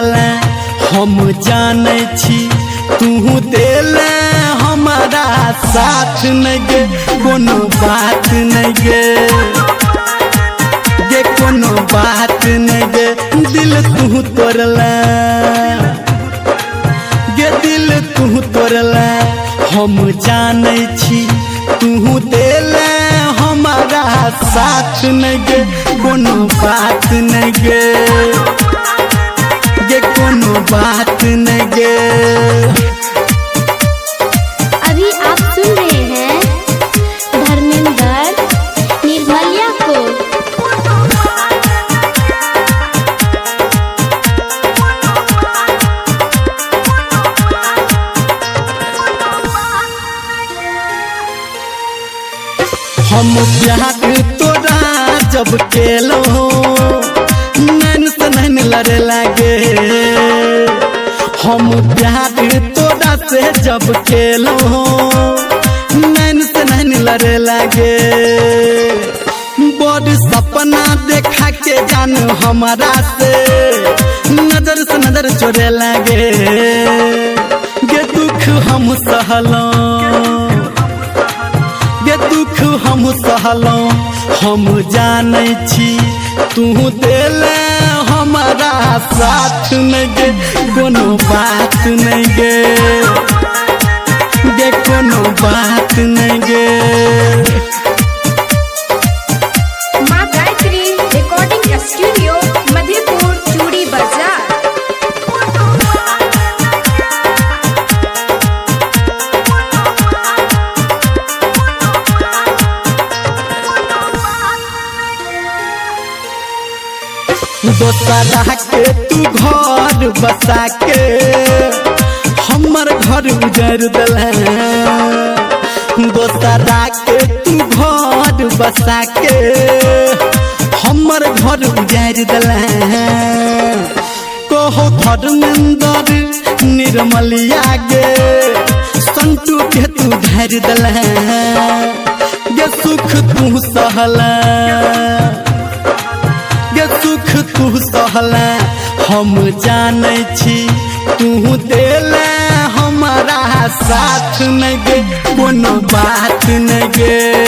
तोड़ले, हम जानै छी तू देले हमारा साथ नहीं गे, कोनो बात नहीं गे, गे कोनो बात नहीं गे। दिल तू तोड़ले गे, दिल तू तोड़ले, हम जानै छी तू देले हमारा साथ नहीं गे, कोनो बात नहीं गे, गे कोनो बात नहीं गे। अभी आप सुन रहे हैं धर्मेंद्र निर्मलिया को। हम प्यार तोरा जब केलो नैन से नैन लड़े लागे, हम प्यार तोरा से जब केलो नैन से नैन लड़े लागे। बड़ सपना देखा के जान हमारा से नजर से नजर चोरे लागे, गे दुख हम सहलो, गे दुख हम सहलो, हम जानै छी तू देले हमारा साथ नहीं गे, कोनो बात नहीं गे, गे कोनो बात नहीं गे। माँ गायत्री रिकॉर्डिंग स्टूडियो मधेपुर चूड़ी बाजार। दोसरा के तू घर बसा के हमर घर उजर दिले, दोसरा के तू घर बसा के हमर घर उजर दिले। कहो धर्मेंद्र निर्मलिया गे संतू के तू धर दिले, गे सुख तू सहला, गे सुख तू सहला, हम जानै छी तू देले हमारा साथ नहीं गे, कोनो बात नहीं गे,